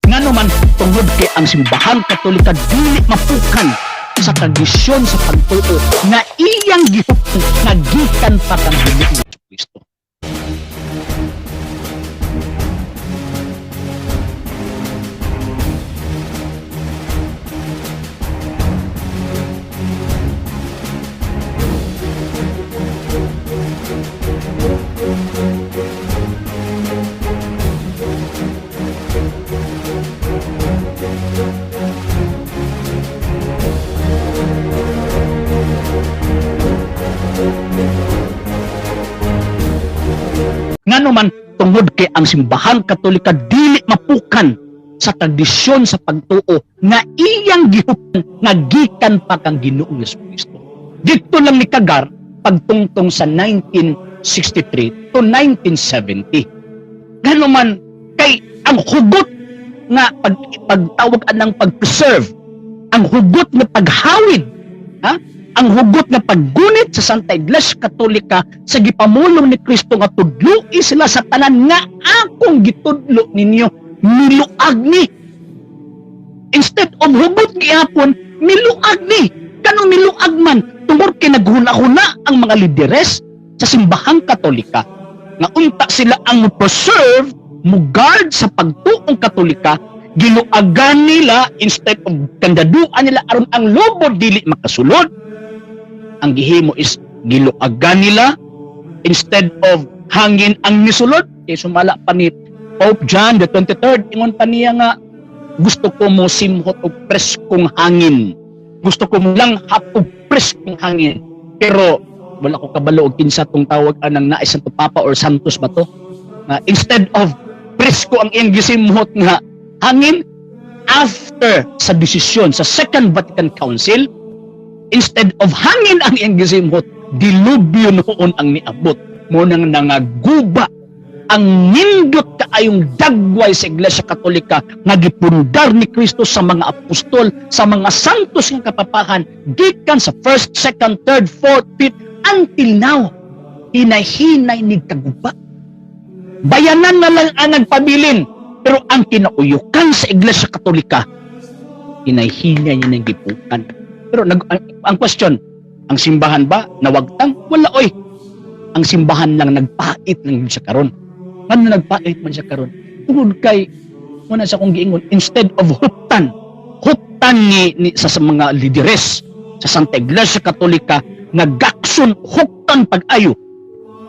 Ngano man, tungod kay ang Simbahang Katolika dili mapukan sa tradisyon sa pagtuo nga iyang gihuptan nga gikan pa kang Ginoong Kristo. Ngano man, tungod kay ang Simbahang Katolika dili mapukan sa tradisyon sa pagtuo nga iyang gihuptan nga gikan pa kang Ginoong Kristo. Dito lang ni Kagar pagtungtong sa 1963 to 1970. Ngano man kay ang hugot nga pagtawag anang pag-preserve, ang hugot nga paghawid, ha? Ang hugot nga paggunit sa Santa Iglesia Katolika sa gipamulong ni Kristo nga tudloi sila sa tanan nga akong gitudlo ninyo, miluag ni. Instead of hugot gihapon, miluag ni. Kanong miluag man, tungod kay naghuna-huna ang mga lideres sa Simbahang Katolika nga unta sila ang mo-preserve, mo-guard sa pagtuong Katolika, giluagan nila instead of kandaduan nila aron ang lobo dili makasulod. Ang gihimo is giluagan nila instead of hangin ang nisulod. Kay sumala pa ni Pope John the 23rd, ingon pa niya nga gusto ko mo simhot og preskong hangin, gusto ko mo langhap og preskong hangin, pero wala ko kabalo og kinsa tong tawag anang naay Santo Papa or Santos ba to, nga instead of presko ang iyang gisimhot nga hangin, after sa desisyon sa Second Vatican Council, instead of hangin ang iyang gisimhot, dilubyo noon ang niabot. Mo nang nangaguba ang nindot kaayong dagway sa Iglesia Katolika nga gipundar ni Kristo sa mga apostol, sa mga santos nga kapapahan, gikan sa first, second, third, fourth, fifth, until now, hinay-hinay ni kaguba. Bayanan na lang ang nagpabilin, pero ang kinauyukan sa Iglesia Katolika, hinay-hinay niya ng gipukan. Pero ang question, ang simbahan ba nawagtang? Wala oy. Ang simbahan lang nagpait lang siya karon. Ano nagpait man siya karon? Tungod kay muna sa akong giingon, instead of huptan, huptan ni sa mga lideres sa Santa Iglesia Katolika nga gakson huptan pag-ayo.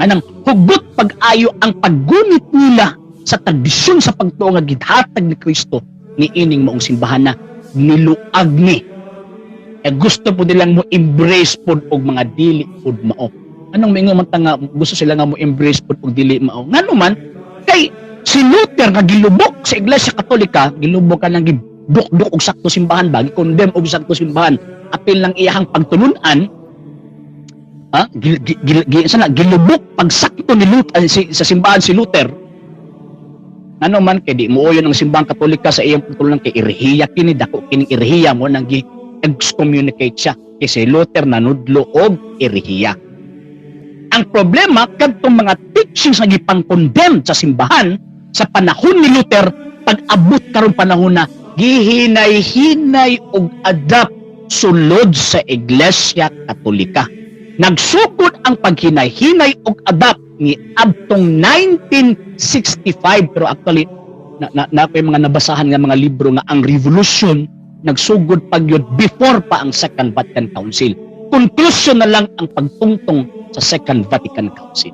Anang hugot pag-ayo ang paggunit nila sa tradisyon sa pagtuo nga gidhatag ni Kristo ni ining maong simbahan na niluag ni. Eh, gusto po nilang mo embrace pod og mga dili pod mao. Anong maingon man ta nga gusto sila nga mo embrace pod og dili mao? Ngano man kay si Luther nga gilubok sa Iglesia Katolika, gilubok ka nang gidukduk og sakto simbahan ba, gi-condemn og sakto simbahan, apil lang iyahang pagtulun-an, ha? Sana gilubok pagsakto ni Luther sa simbahan si Luther. Ano man kay di mooyon ang Simbahang Katolika sa iyang pagtulunan kay erehiya kini, dako kining erehiya, mo nang gi excommunicate siya kay si Luther nanudlo og erehiya. Ang problema kadtong mga teachings nga gipang-condemn sa simbahan sa panahon ni Luther, pag-abot karon panahon na gihinay-hinay og adapt sulod sa Iglesia Katolika. Nagsugod ang paghinay-hinay og adapt ni adtong 1965, pero actually na ako'y mga nabasahan nga mga libro nga ang revolution nagsugod pagyud before pa ang Second Vatican Council. Conclusion na lang ang pagtungtong sa Second Vatican Council.